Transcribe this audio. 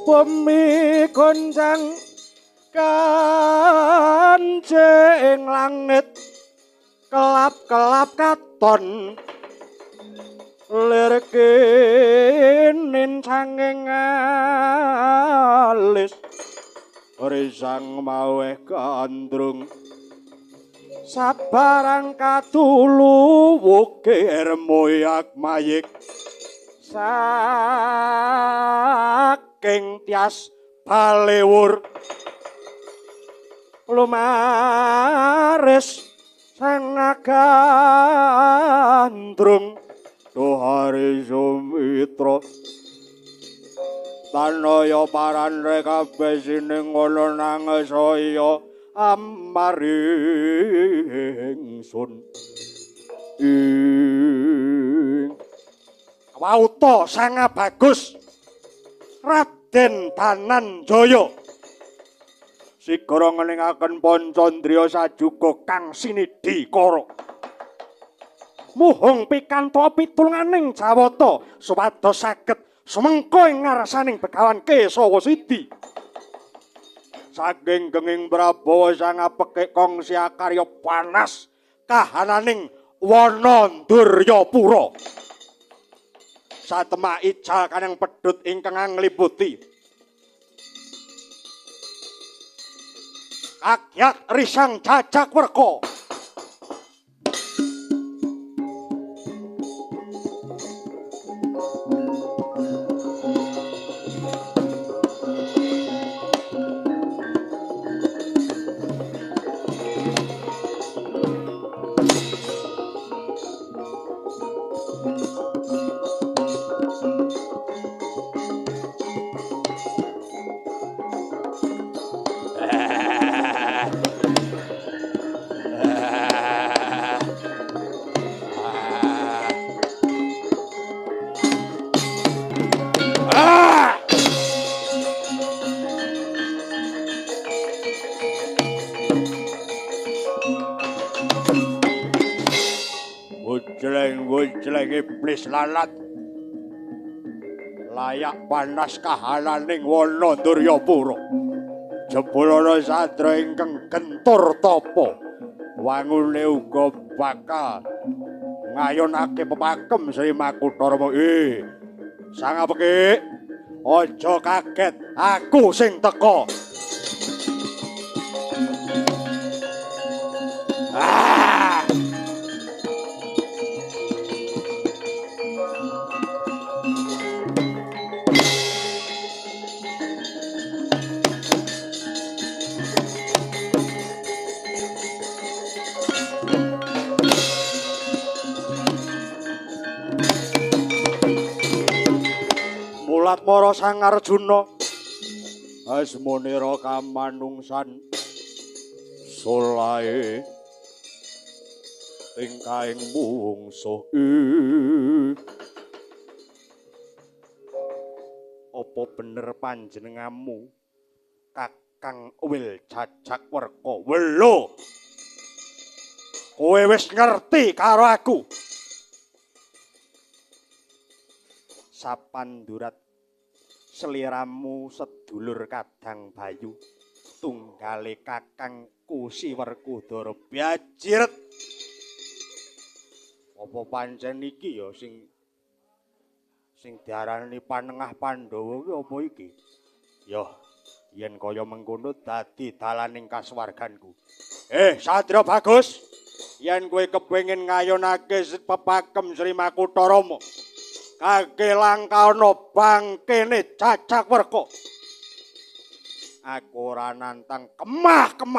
Bumi gonjang kancing langit kelap-kelap katon lir kinin sanging alis risang maweh gandrung sabarang katulu wukir moyak mayik saking tias balewur lumaris sang gandrung Tuhari Sumitra tanaya paranre kabeh sining ana nang saya amari ingsun ing wauta sanga bagus Raden Dananjaya sigara ngeningaken pancandriya sajuga kang sinidhi kara muhung pikantuk pitulunganing Jawata supados saged sumengko ing ngarsaning Begawan Kesawa Sidi. Saking genging Prabawa sang apekik kongsi akarya panas kahananing wana Duryapura. Satemak ical kanang pedhut ingkang ngliputi. Kakyat risang jajak werka. Gojleng iblis lalat layak panas kahananing wana Duryapura. Jebul ana sadra ingkang gentur tapa wangune uga bakal ngayunake pepakem Sri Makutharama. Sang apekik, aja kaget, aku sing teka. Mara Sang Arjuna asmunira kamanungsan solahe tingkahing mungsuh. Apa bener panjenenganmu Kakang Wil Jajak Werka? Welo, kowe wis ngerti karo aku. Sapandurat seliramu sedulur Kadang Bayu tunggale kakangku Si Werkudara Biajiret. Apa pancen iki ya sing diarani panengah Pandhawa ki apa iki? Ya yen kaya mengkono dadi dalaning kasuwarganku. Satria Bagus, yen kowe kepengin ngayunake pepakem Sri Makutharama, kake langkana bangkene Jajak Werka. Aku ora nantang kemah-kemah.